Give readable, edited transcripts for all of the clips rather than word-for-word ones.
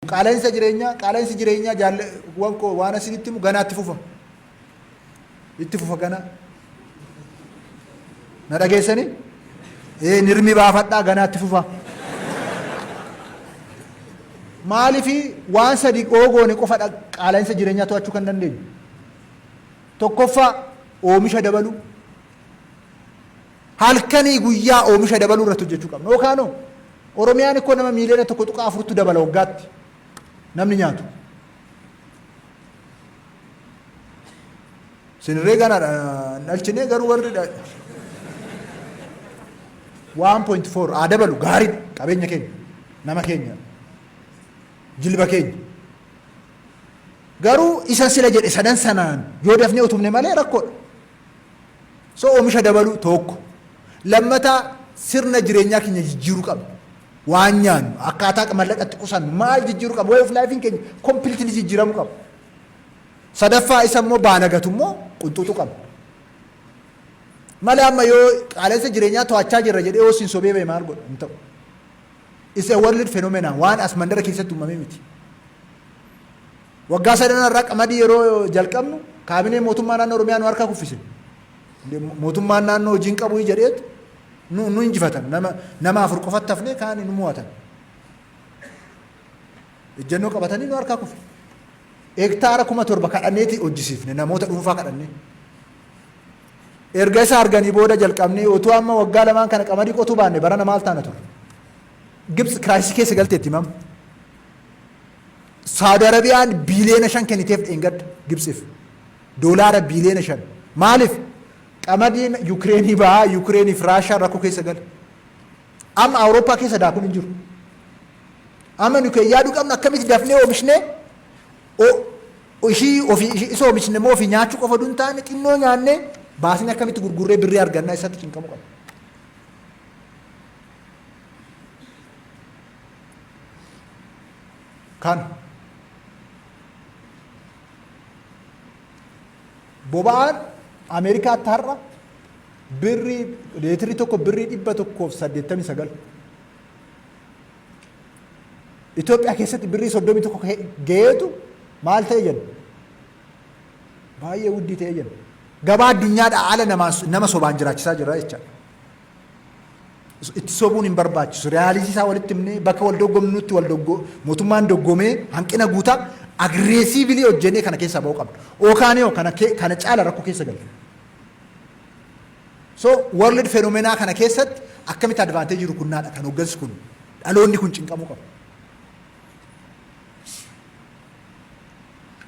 Qaala'insa jireenyaa, qaala'insi jireenyaa jaalleewwan koo waan isinitti himu ganaa itti fufa. Itti fufa ganaa. Na dhageessanii? Ee nirmi baafadhaa, ganaa itti fufa. Maalifi waan sadi oogoone qofa qaala'insa jireenyaa to'achuu kan dandeenyu? Tokkoffaa, oomisha dabaluu. Halkanii guyyaa oomisha dabaluu irratti hojjechuu qabna. Yookaanoo Oromiyaan ikkoo nama miiliyoona 1.4tu dabala waggaatti namni nyaatu. Sinirree ganaadha dhalchinee garuu warri 1.4 haa dabalu, gaariidha, qabeenya keenya, nama keenya, jilba keenya. Garuu isa sila jedhe sadan sanaan yoo dafnee utubne malee rakkoodha. So oomisha dabaluu tokko. Lammataa, sirna jireenyaa keenya jijjiiruu qabna. Waan nyaannu, akkaataa mallaqatti qusannu, maal jijjiiruu qabna. Way of life keenya completely jijjiiramuu qaba. Sadaffaa, isa immoo baalagatu immoo qunxuuxuu qabna. Malee amma yoo qaala'insa jireenyaa to'achaa jirra jedhee yoo siin sobee ba'e maal godha? Hin ta'u. It's a world phenomenon, waan as mandara keessatti uumamee miti. Waggaa sadan irraa qamadii yeroo jalqabnu kaabinee mootummaa naannoo Oromiyaa nu harkaa kuffise. Mootummaan naannoo hojiin qabu jedheetu nu injifatan. Nama afur qofatti hafnee kaan nu mo'atan. Ejjennoo qabatanii nu harkaa kufe. Hektaara 7,000 kadhanneeti hojjisiifne, namoota dhuunfaa kadhannee. Erga isa arganii booda jalqabnee utuu amma waggaa lamaan kana qamadii qotuu baanne barana maal taana ture? Gibsi crisis keessa galteetti himama. Saudi Arabiyaan biiliyoona 5 kenniteef dheengadda Gibsiif. Doolaara biiliyoona 5. Maaliif? Qamadiin Yukireenii bahaa, Yukireeniif Raashaan rakkoo keessa gale. Amma Awurooppaa keessa daakuun hin jiru. Amma nu kan yaaduu qabnu akkamitti dafnee oomishnee ishii ofii isa oomishne immoo ofii nyaachuu qofa osoo hin taane, xinnoo nyaannee baasnee akkamitti gurgurree birrii argannaa isatti cinqamuu qabna. Kan boba'aan Ameerikaatti har'a birrii leetirii tokko birrii 189. Itoophiyaa keessatti birrii 31 ga'eetu maal ta'e jenna? Baay'ee wuddii ta'e jenna. Gabaa addunyaadhaa ala nama sobaan jiraachisaa jira jechaadha. Itti sobuun hin barbaachisu. Reality isaa walitti himnee bakka wal dorgomnutti wal doggo mootummaan doggomee hanqina guutaa aggressively hojjennee kana keessaa ba'uu qabna. Ookaaniyoo kana caala rakkoo keessa galu. So world phenomena kana keessatti akkamitti advantage rukunnaadha kan hoggansi kun, dhaloonni kun cinqamuu qabu.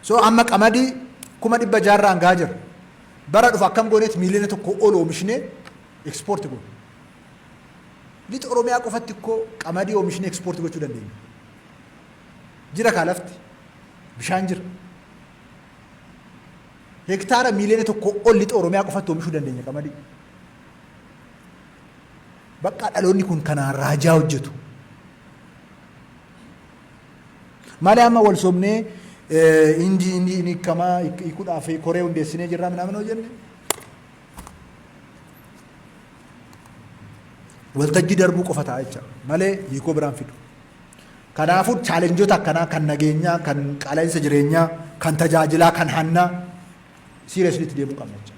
So amma qamadii 600,000rraan gahaa jira. Bara dhufu akkam gooneet miiliyoona 1 ol oomishnee export goona? Lixa Oromiyaa qofatti ikkoo qamadii oomishnee export gochuu dandeenya. Jira kaa lafti. Bishaan jira. Hektaara miiliyoona 1 ol lixa Oromiyaa qofatti oomishuu dandeenya qamadii. Bakka dhaloonni kun kanaan raajaa hojjetu. Malee amma wal sobnee indii inni inni hiikamaa hiikuudhaaf koree hundeessinee jirra minaamin hojjenne. Waltajjii darbuu qofa ta'a jecha malee hiikoo biraan fidu. Kanaafuu challengeota akkanaa kan nageenyaa, kan qaala'insa jireenyaa, kan tajaajilaa, kan hannaa seriously itti deemuu qabna jecha.